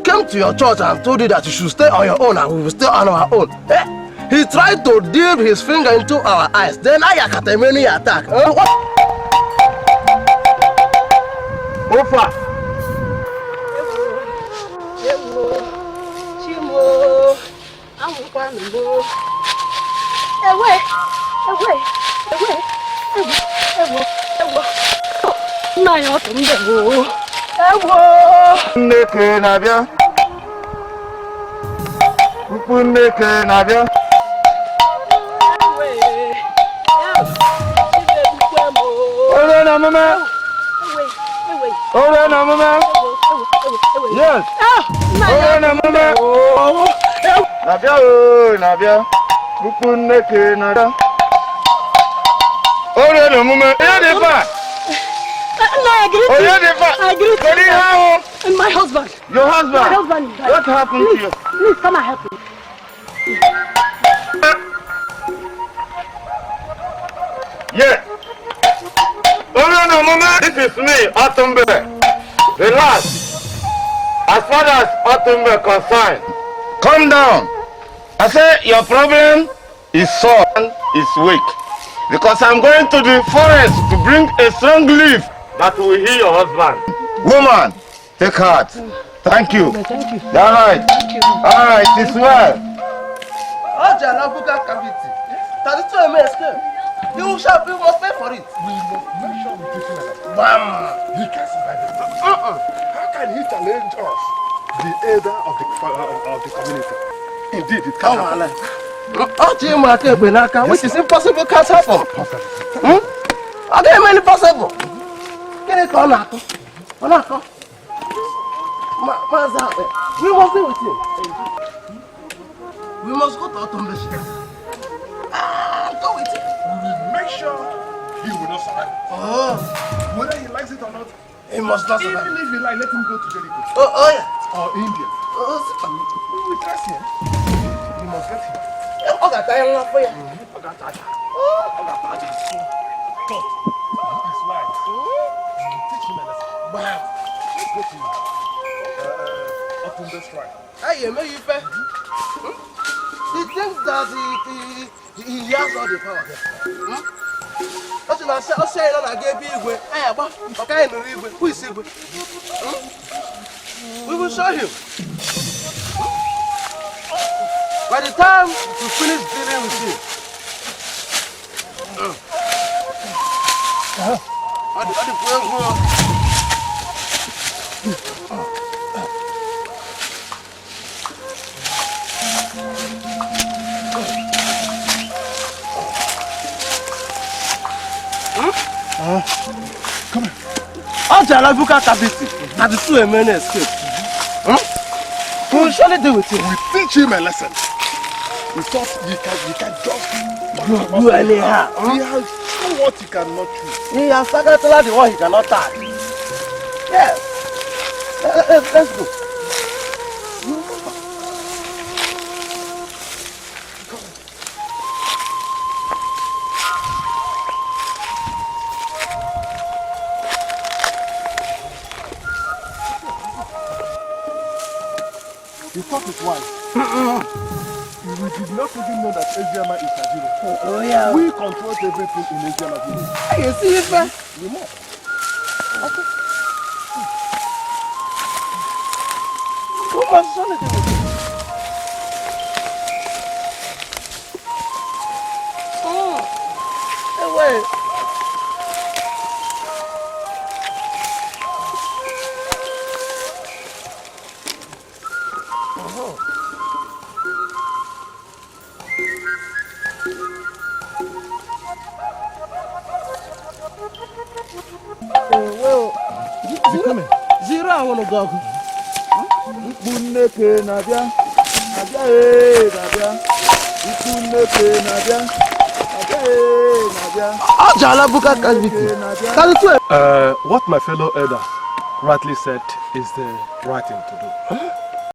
Came to your church and told you that you should stay on your own and we will stay on our own. Eh? He tried to dip his finger into our eyes. Then Ayakatemeni attack. Eh? What? Ofa. Chimo, anwụkwanụ. Ewe, ewe, ewe, ewe, ewo, ewo. Nna anyị ọtụ ndị bụ. Ewo. Nneke na-abịa. Mkpu nneke na-abịa. Ewe. Chimebukwe m o. Ore na omume. Ewe, ewe, Ore na omume. ewo, ewo, ewo, ewe. Yes. Ah, nna anyị Ore na omume. Na-abịa o na-abịa. Mkpu nneke na-abịa. Ore na omume. Onye dị fa? Nna anyị greet Onye you. dị fa? I greet you. Kedu ihe ahụ? My husband. Your husband. My husband died. What happened to Please, you? please come and help me. Yes. Ore na omume. This is me, Otumbe. Relax. As far as Otumbe concerned, calm down. I say your problem is solved, is weak. Because I'm going to the forest to bring a strong leaf that will heal your husband. Woman, take heart. Thank you. Thank you. All right. Thank you. All right, it's well. Ojala buka cavity. 32 may escape. You shall, you must pay for it. We must make sure we teach him a lesson. Bam. He can't survive it. How can he challenge us, the elder of the community? Indeed, it can't happen. Ọchị ịma aka ekpe n'aka, which is impossible, can't happen. Possible. Ọ gaghị eme impossible. Gịnị ka ọ na-akọ? Ọ na-akọ. Maazị Akpe, we must deal with him. We must go to Otumbe. Ah, go with him. We will make sure he will not survive. Oh, Whether he likes it or not, he must not survive. Even if he likes, let him go to Jericho Oh, yeah. or India. Oh, We will trust him. We must get him. Ọ ga-ata ya nwa afọ ya. Ọ ga-ata aja. Ọ ga-ata aja. But he is wise. We will teach him a lesson. Gbam. Let's go to Otumbe shrine. Anyị eme ya ife. He thinks that he has all the power. Hmm? Ọ sị na ọsị anyị nọ na-aga ebe igwe, anyị agba maka anyị nụrụ igwe, who is igwe? Hmm? We will show him. By the time we finish dealing with him, ọ dịkwa egwu o. Come here. Ojala buka cavity, 32 men escape. Hmm? We will surely deal with him. We teach him a lesson. We thought he can just Do anyhow. He has shown what he cannot chew. He has targeted the one he cannot touch. Yes. Let's go. He thought it wise. We did not even know that Eziama is a hero. Oh, yeah. We control everything in Eziama village. Hey, you see it, man? We must. We must surely deal with him. Oh. Hey, wait. Is he coming? Zero, I want to go. Mkpu nneke na-abịa. Na-abịa ee na-abịa. Mkpu nneke na-abịa. Na-abịa ee na-abịa. Ojala buka cavity. 32 What my fellow elder rightly said is the right thing to do.